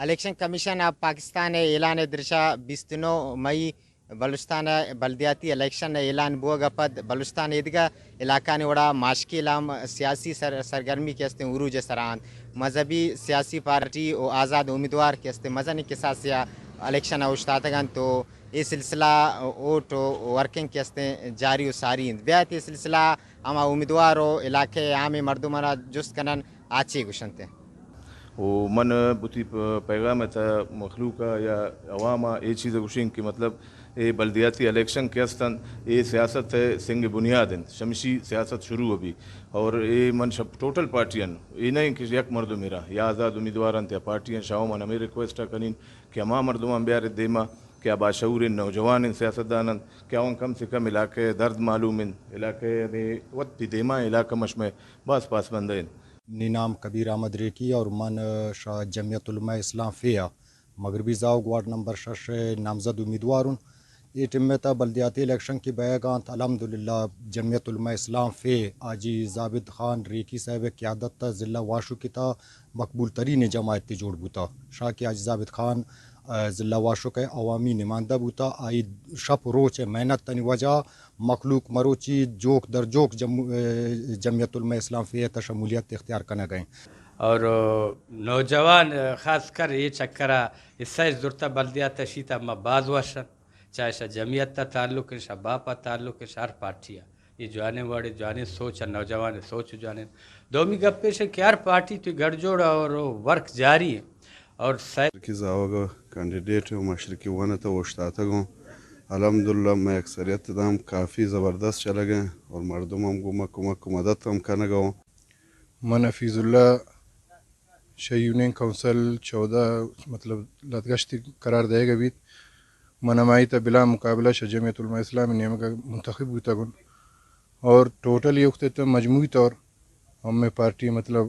Election commission of Pakistan ءِ اعلان ءِ درشا بیست و نو مئی بلوچستان ءَ بلدیاتی الیکشن ءِ اعلان بوگ ءَ پد بلوچستان ءِ ایدگہ علاقہانی وڑا ماشکی علاقہ سیاسی سر-، سرگرمی کہ استیں عروج ءِ سرا انت۔ مذہبی سیاسی پارٹی و آزاد امیدوار کہ استیں مزنیں کساسے ءَ الیکشن ءَ اوشتاتگ انت و اے سلسلہ ووٹ و ورکنگ کہ استیں جاری و ساری انت۔ بیایت اے سلسلہ ہما امیدوار و علاقہ ءِ عام مردماں را جست کنن آ چے گوشنت۔ و من وتی پ-، پیغام ءِ تہ مخلوق ءَ یا عوام ءَ اے چیز ءَ گوشیں کہ مطلب اے بلدیاتی الیکشن کہ است انت، اے سیاست ءِ سنگ بنیاد انت، شمشی سیاست شروع بی اور اے من شپ ٹوٹل پارٹیاں، اے نہ انت کہ یک مردم را یا آزاد امیدوار انت یا پارٹیاں، شاہو من ہمے ریکویسٹ ءَ کنین کہ ہما مردماں بیارت دیما کہ آ باشعوریں نوجوانیں سیاستدان انت کہ آواں کم سے کم علاقہ ءِ درد معلوم انت، علاقہ ءِ ہمے وت پہ دیما علاقہ مشمئے باز پاسبندہ انت۔ منی نام کبیر احمد ریکی اور من، آ، شہ جمعیت علماء اسلام فے آ مغربی زاوگ وارڈ نمبر شش ءِ نامزد امیدوار اوں۔ اے ٹیم ءِ تہ بلدیاتی الیکشن کہ بئیگ ءَ انت، الحمدللہ جمعیت علماء اسلام فے حاجی زابد خان ریکی صاحب ءِ قیادت ءِ تہ ضلع واشوک ءِ تہ مقبول ترین جماعت جوڑ بوتا۔ شاہ کہ حاجی زابد خان، آ، ضلع واشوک ءِ عوامی نمائندہ بوتا، آئی شپ روچ ءِ محنت تنی وجہ مخلوق مروچی جوک در جوک جم-، جمعیت علماء اسلام فے ءِ تہ شمولیت اختیار کنگ ءَ انت۔ اور نوجوان، خاص کر اے چکر ءَ حصہ اش زرتہ بلدیات ءَ شیت ءَ ما باز وش انت، چاہے شہ جمعیت ءَ تعلق انت، شہ باپ ءَ تعلق انت، شہ ہر پارٹی ءَ۔ اے جوانیں وڑے، جوانیں سوچ ءَ، نوجوان سوچ جوانیں۔ دومی گپ ایش انت کہ ہر پارٹی تو گڑ جوڑ اور ورک جاری ہے اور سہ مشرقی زاوگ ءِ کینڈیڈیٹ و مشرقی ون ءِ تہ اوشتاتگ اوں۔ الحمدللہ مئے اکثریت دام کافی زبردست چلگ ءَ اور مردم ہم گوں ما کمک و مدد ہم کنگ ءَ اوں۔ من حفیظ اللہ شہ یونین کونسل چودہ مطلب لدگشتی قرار دئیگ ءَ بیت۔ من ہمائی تہ بلا مقابلہ شہ جمعیت علماء اسلام نیمگ ءَ منتخب بوتگ اوں اور ٹوٹلی اختے تہ مجموعی طور ہمے پارٹی مطلب،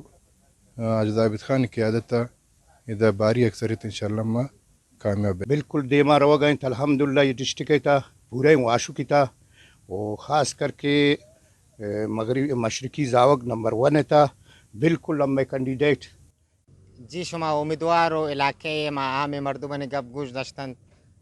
آ، حاج زابد خان قیادت ءَ ادا باری اکثریت انشاءاللہ ما کامیاب بیں۔ بالکل دیما روگ ءَ انت الحمدللہ اے ڈسٹرکٹ ءِ تہ پورے واشوک ءِ تہ و خاص کر کے، اے، مغربی مشرقی زاوگ نمبر ون ءِ تہ بالکل ہمے کینڈیڈیٹ۔ جی شما امیدوار و علاقہ ءِ ما عام مردمانی گپ گوش داشتنت۔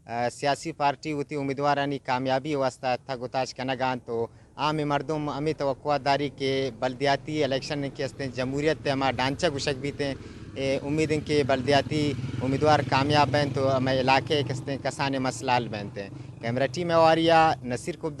آ، سیاسی پارٹی وتی امیدوارانی کامیابی ءِ واستہ تگ و تاچ کنگ ءَ انت و عام مردم ہمے توقعات داری کہ بلدیاتی الیکشن کہ استیں جمہوریت ءِ ہما ڈھانچہ گوشگ بیتیں، اے امید انت کہ بلدیاتی امیدوار کامیاب بنت و ہمے علاقہ ءِ کہ استیں کسانیں مسئلہ حل بنت۔ کیمرہ ٹیم ءِ ہواری ءَ نصیر کبدر۔